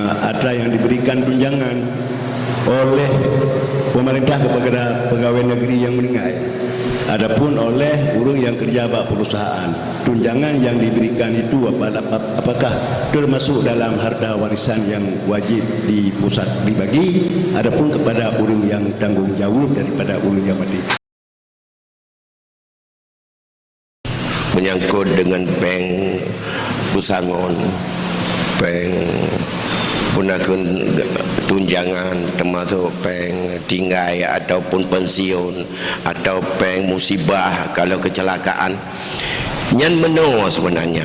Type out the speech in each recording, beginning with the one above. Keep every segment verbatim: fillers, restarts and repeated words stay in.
atra yang diberikan tunjangan oleh pemerintah kepada pegawai negeri yang meninggal ataupun oleh ureuëng yang kerja bak perusahaan. Tunjangan yang diberikan itu apa-, apakah termasuk dalam harta warisan yang wajib di pusat dibagi ataupun kepada ureuëng yang tanggung jawab daripada ureuëng yang mati. Menyangkut dengan péng pusangon, péng peunakeun tunjangan, termasuk péng tinggai ataupun pensiun, atau péng musibah kalau kecelakaan, nyan meunoe sebenarnya.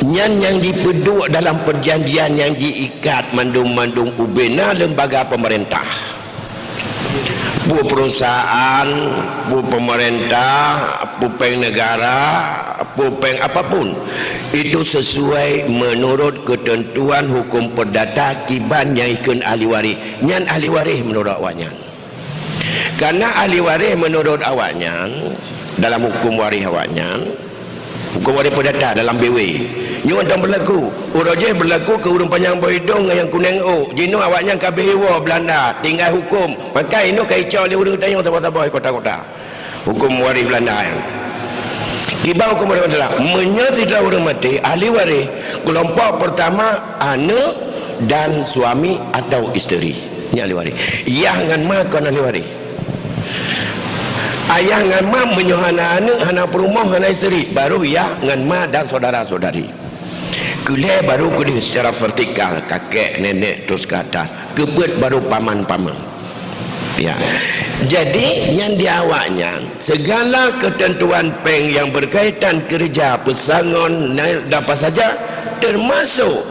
Nyan nyang jipeuduek dalam perjanjian nyang jiikat mandum-mandum ubena lembaga pemerintah. Peue perusahaan, peue pemerintah, peue péng negara, peue péng apapun, itu sesuai menurut ketentuan hukum perdata kiban nyang ikheun ahli waréh. Nyan ahli waréh menurut awaknyan. Karena ahli waréh menurut awaknyan, dalam hukum waréh awaknyan, hukum waréh perdata dalam B W. Nyoe mantong berlaku. Uroe jih berlaku keu ureuëng panyang boh idong ngon nyang kuneng ôk. Jinoe awaknyan ka beuh iwoe Belanda, tinggai hukum. Maka inoe ka icok lé ureuëng geutanyoe saboh-saboh kota-kota. Hukum waréh Belanda nyan. Kiban hukum waréh Belanda, meunyoe sidroe ureuëng maté, ahli waréh, kelompok pertama aneuk dan suami atau isteri. Nyan ahli waréh. Yah ngon ma kon ahli waréh. Ayah ngon ma meunyoe hana aneuk, hana peurumoh, hana isteri, baru yah ngon ma dan saudara-saudari. Keulhèe baru keudeh secara vertikal, kakek, nenek, terus ke atas. Keupeuet baru paman-paman. Ya. Jadi, nyan di awaknyan, segala ketentuan péng yang berkaitan kerja, pesangon, dan apa saja, termasuk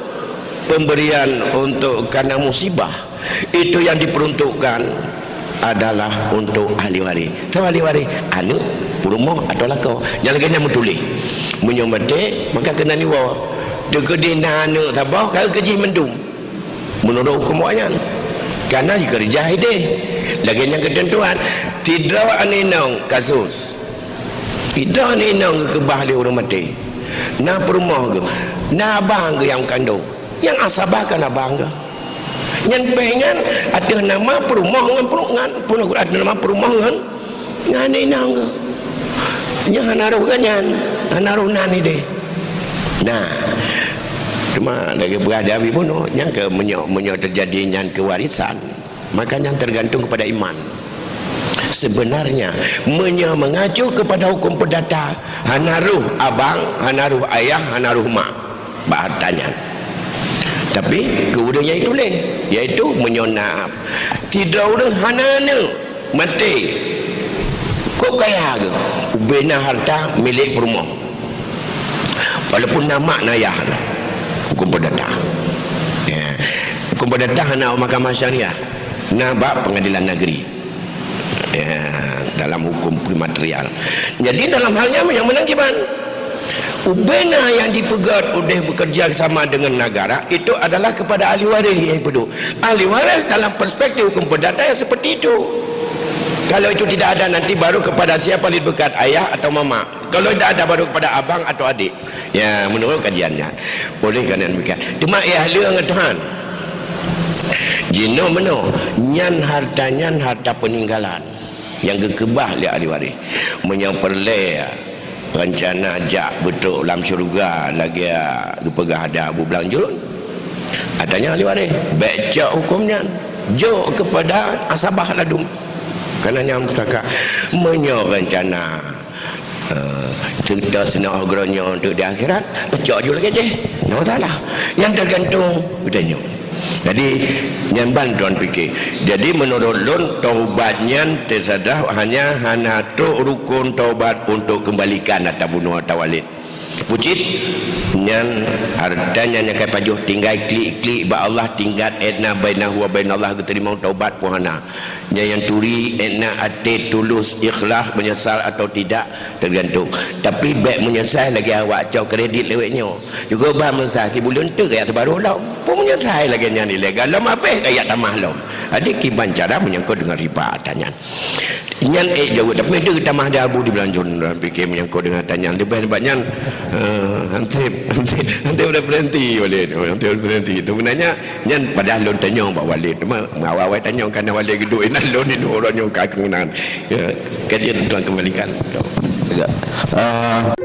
pemberian untuk karena musibah. Itu yang diperuntukkan adalah untuk ahli waréh. Soe ahli waréh? Aneuk, peurumoh atau lakoe. Nyang lagèe nyan meutuléh. Meunyoe maté, maka keunan iwoe. Teukeudi na aneuk saboh, ka keu jih mandum. Meunurot huköm awaknyan. Karena jikeureuja idéh. Lagèe nyan keuteuntuan. Sidroe aneuk inong kasus. Sidroe aneuk inong geukeubah lé ureueng maté. Na peurumoh geuh. Na abang geuh nyang kandong. Nyang asabah kan abang geuh. Nyan péng nyan ateueh nama peurumoh ngon peurumoh ngon, ateueh nama peurumoh ngon, ngon inong geuh. Nyan hana roh geuhnyan, hana roh nan idéh. Nah, cuma lagèe peugah di Abi bunoe, nyan keuh meunyoe, meunyoe teujadi nyan keu warisan, maka nyan teugantung kepada iman. Sebenarnya, meunyoe mengacu kepada huköm perdata, hana roh abang, hana roh ayah, hana roh mak bak hareuta nyan. Tapi keu ureueng nyang ituléh, yaitu meunyoe na sidroe ureueng hana aneuk, maté, kok kaya geuh, ubena hareuta milék peurumoh. Walaupun na mak na ayah, huköm perdata. Ya. Huköm perdata hana bak mahkamah syariah, na bak pengadilan negeri. Ya, dalam huköm imaterial. Jadi, dalam hal nyan nyang meunang kiban? Ubena nyang jipeugét udeh bekerja sama dengan negara itu adalah kepada ahli waris nyang jipeuduk. Ahli waris dalam perspektif huköm perdata yang seperti itu. Kalau itu tidak ada, nanti baru kepada siapa lebih dekat, ayah atau mama. Kalau tidak ada, baru kepada abang atau adik. Ya, menurut kajiannya. Oleh kerana demikian. Cuma, eh, ahli ngon Tuhan. Jinoe meunoe, nyan hareuta nyan hareuta peuninggalan nyang geukeubah lé ahli waréh. Meunyoe peureulée reuncana jak beutrok lam syeuruga lagée geupeugah di Abu Blang Jurun, hareuta nyan ahli waréh, bék cok huköm nyan, jok keupada asabah ladum. Kana nyan pusaka. Meunyoe reuncana Eh, cerita sinoe geuronyoe untuk di akhirat, peucok ju lagée jih. Nyoe salah. Nyan tergantung geutanyoe. Jadi, nyan ban droen pike. Jadi, menurut lôn, taubat nyan teusadah hanya hana trok rukun taubat untuk kembalikan atawa bunoe atawa lét. Pucit, nyan hareuta nyan nyang ka pajoh tinggai klik-klik bak Allah tingkat edna bainahu wa bainallah geuteurimong taubat pun hana. Nyan nyang turi, ék na até tulus, ikhlas, meunyeusal atawa tidak, teugantung. Tapi bék meunyeusai lagée awak cok kredit lewat nyoe. Juga bah meunyeusai sibuleuen teuk jak teubarô lom. Peue meunyeusai lagée nyan ilée galom abéh jak tamah lom. Jadi kiban cara menyangkut dengan riba ata nyan. Nyan ék jaweueb, tapi deuh tamah di Abu di Belanjong, pikir menyangkut dengan tanyaan. Leubeh nibak nyan, eh, hansip, hansip, hansip referenti Walid. Hansip referenti. Sebenarnya, nyan padahai lôn tanyong bak Walid. Cuma, awai-awai tanyong kana Walid geuduek inan lôn ni ureueng nyang ka keunan. Ya, kajian tuan kembalikan. Ya. Uh,